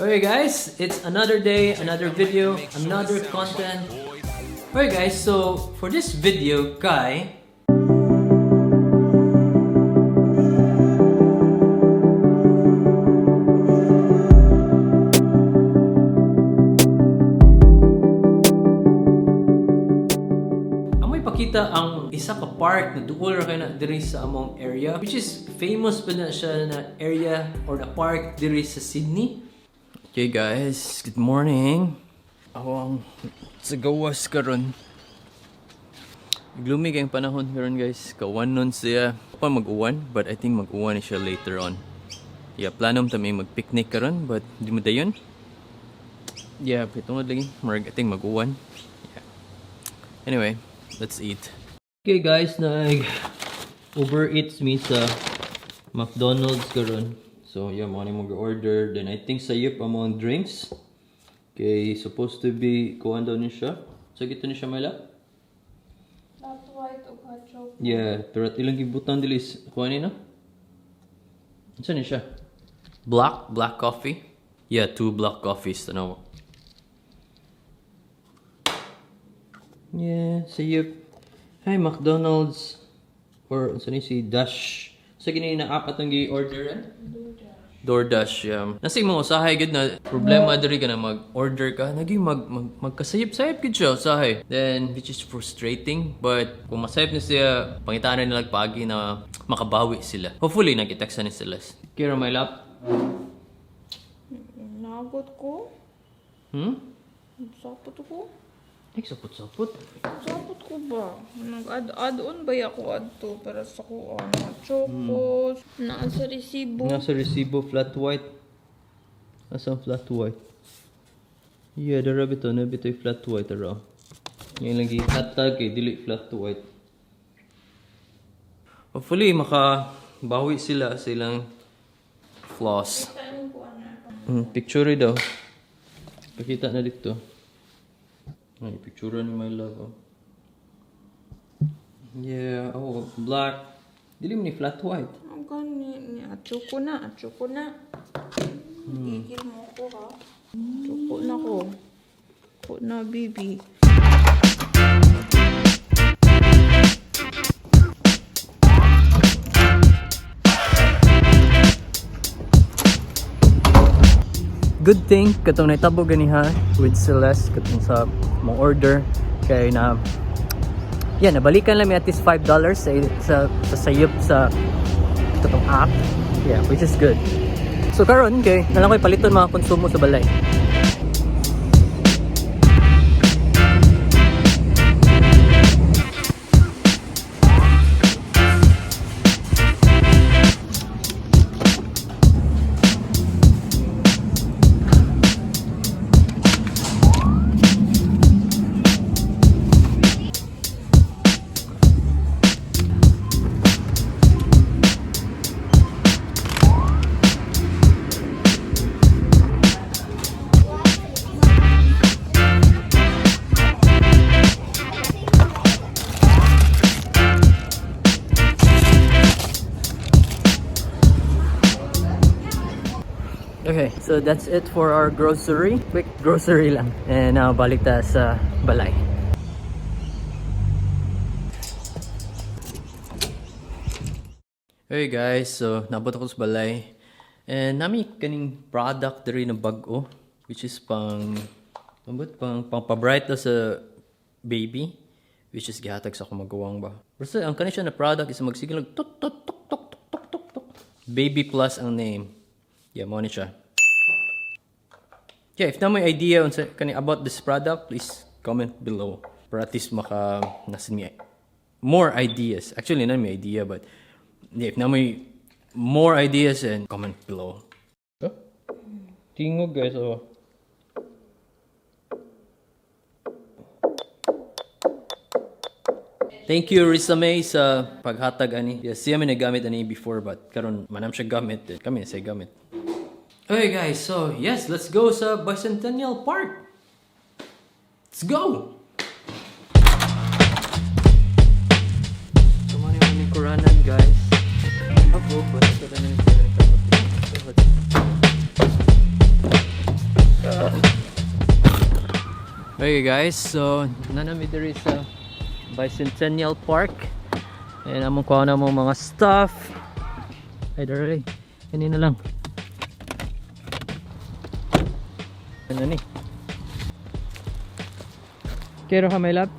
Okay guys, it's another day, another video, another content. Okay guys, so for this video, kay amoy pakita ang isa ka park na duol ra kay na diri sa among area, which is famous pa na siya na area or the park diri sa Sydney. Okay guys, good morning. Ako ang sa gawas karon. Gloomy kayong panahon karon, guys. Kawan nun siya. Pa mag-uwan, but I think mag-uwan ni siya later on. Yeah, plano ta may mag-picnic karon, but di mo dayon. Yeah, pitungod lagi. Murag I think mag-uwan. Yeah. Anyway, let's eat. Okay guys, nag Uber Eats me sa McDonald's karon. So yeah, mo ni mo order. Then I think sayop among drinks. Okay, supposed to be kuan daw ni siya. So gito ni siya, Myla? Flat white o hot chocolate. Yeah, pero at ilang gibutan dili is kuan ni, no? Unsa ni siya? Black coffee? Yeah, two black coffees, tanaw. Yeah, sayop. Hi McDonald's or unsa ni si Dash. Sa gini na app atong gi-order eh? DoorDash, yeah. Nasa imong usahay gid na problema diri ka na mag-order ka, naging mag magkasayip-sayip gid siya usahay. Then which is frustrating, but kung masayip ni siya, pangitaan na nila paagi na makabawi sila. Hopefully nag-text ni sila. Kira my lap. Nagot ko. Sapot ko. Ay, sapot-sapot. Sapot ko ba? Nag-add-add-on ba ako adto para sa ko ano? Chocos. Naa sa resibo. Nasa resibo, flat white. Asa ang flat white? Yeah, dara bito na bito yung flat white ara. Ngayon lagi hatag kay dili flat white. Hopefully makabawi sila sa ilang flaws. Picture daw. Pakita na dito. Ay, picture ni my love. Oh. Yeah, oh, black. Dili mo ni flat white. Ang gani ni Choco na, choco na. Gigil mo ko ha. Choco na ko. Choco na, baby. Good thing katong naitabo ganiha with Celeste katong sa mong order kay na, yeah, nabalikan lang mi at least $5 sa sayop sa katong app. Yeah, which is good. So karon kay nalang ko'y paliton mga konsumo sa balay. Okay, so that's it for our grocery. Quick grocery lang. And now balik ta sa balay. Hey guys, so naabot ako sa balay. And nami kaning product diri na bag-o, which is pang ambot pang pa-bright daw sa baby, which is gihatag sa akong maguwang ba. Basta ang kani siya na product is magsigil tuk tuk tuk tuk tuk tuk tuk tuk. Baby Plus ang name. Yeah, mo ni siya. Yeah, if na may idea on sa kani about this product, please comment below. Para at least maka nasin mi more ideas. Actually, na may idea, but yeah, if na may more ideas, and comment below. Oh? Tingog guys, oh. Thank you, Risa May, sa paghatag ani. Yes, siya may nagamit ani before, but karon manam siya gamit. Eh, kami siya gamit. Okay guys, so yes, let's go sa Bicentennial Park. Let's go! So mao ni Kuranan, guys. Ako, basta na. Okay guys, so naa na mi diri sa Bicentennial Park. And among kuha na among mga stuff. Ay, dere. Kani na lang. Ano ni? Kero ka, my love?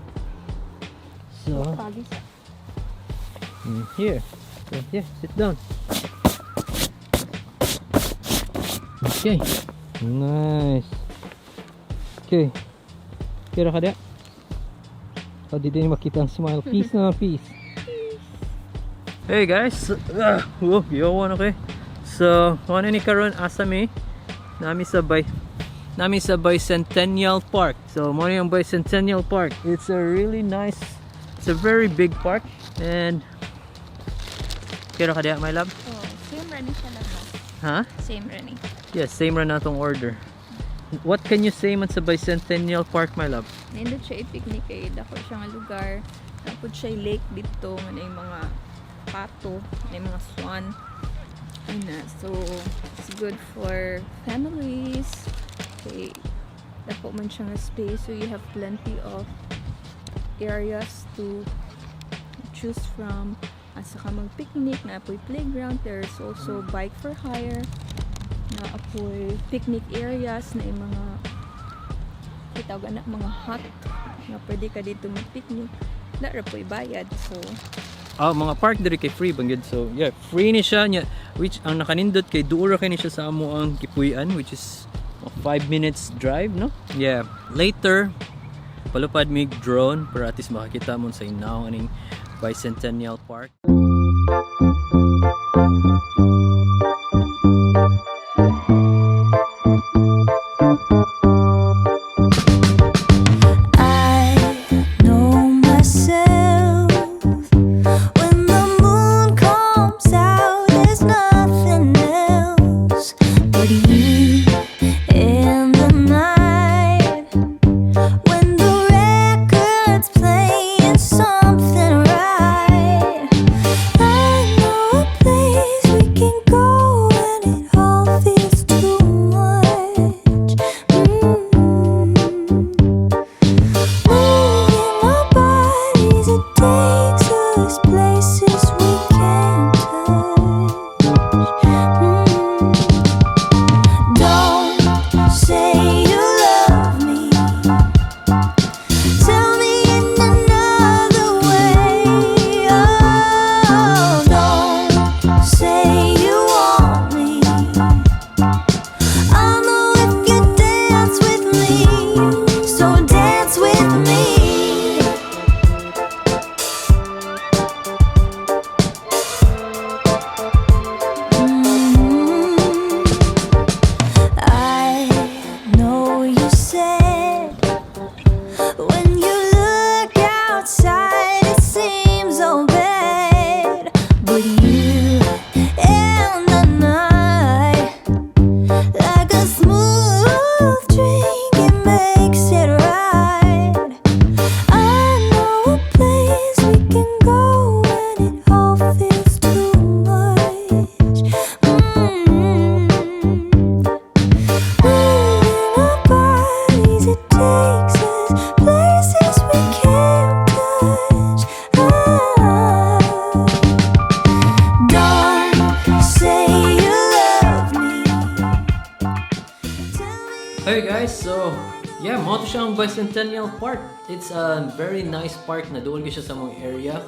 So, Pagi sa. Here. So, yeah, sit down. Okay. Nice. Okay. Kira ka diya? Oh, di din makita ang smile. Peace na, peace. Hey guys. Oh, giyawan, okay. So, kung ano ni karon asa mi? Naa mi sa Bicentennial Park. So, mao ni ang Bicentennial Park. It's a really nice, it's a very big park and Kira ka diya, my love? Oh, same ra ni siya lang, no? Ha? Same ra ni. Yes, same ra na atong order. What can you say man sa Bicentennial Park, my love? Nindot siya i-picnic kay dako siya nga lugar. Napod siya lake dito nga naay mga pato, naay mga swan. Ayun na. So, it's good for families. Kay dako man siya nga space, so you have plenty of areas to choose from. Asa ka mag-picnic, naa poy playground. There's also bike for hire. Naa poy picnic areas na yung mga kitawag na mga hut nga pwede ka dito mag-picnic. Wala ra po'y bayad. So, Ah, mga park diri kay free bang gud. So, yeah, free ni siya nya which ang nakanindot kay duol ra kay ni siya sa amo ang gipuy-an, which is 5 minutes drive, no? Yeah. Later palupad mig drone para at least makakita mo sa inaw aning Bicentennial Park. I know myself. When the moon comes out, there's nothing else but you in the night. When the record's playing something right, I know a place we can go when it all feels too much. Moving our bodies, it takes us places we can't touch. Don't say you love me. Tell me in another way. Oh, don't say you want me. I know if you dance with me, so dance with me. I know you said when you look outside, it seems all bad, but you in the night. Like a smooth drink, it makes it right. I know a place we can go when it all feels too much. Moving our bodies, it takes us places we can't touch. Ah. Don't say you love me. Tell me. Hey guys, so yeah, mao to siya ang Bicentennial Park. It's a very nice park na duol gyud siya sa among area.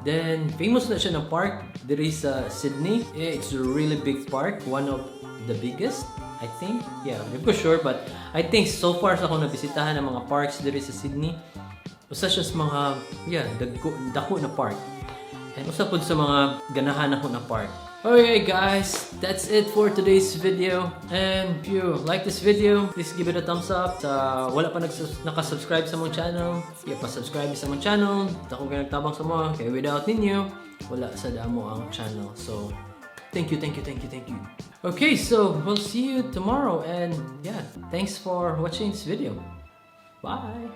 Then famous na siya na park diri sa Sydney. Yeah, it's a really big park, one of the biggest, I think. Yeah, hindi ko sure, but I think so far sa akong nabisitahan ng mga parks diri sa Sydney, usa siya sa mga, yeah, dagko, dako na park. And usa pud sa mga ganahan ako na park. Okay guys, that's it for today's video. And if you like this video, please give it a thumbs up. Sa wala pa nakasubscribe sa among channel, yeah, pa-subscribe sa among channel. Dako kay nagtabang sa mga, kay without ninyo, wala sa damo ang channel. So, thank you, thank you, thank you, thank you. Okay, so we'll see you tomorrow and yeah, thanks for watching this video. Bye!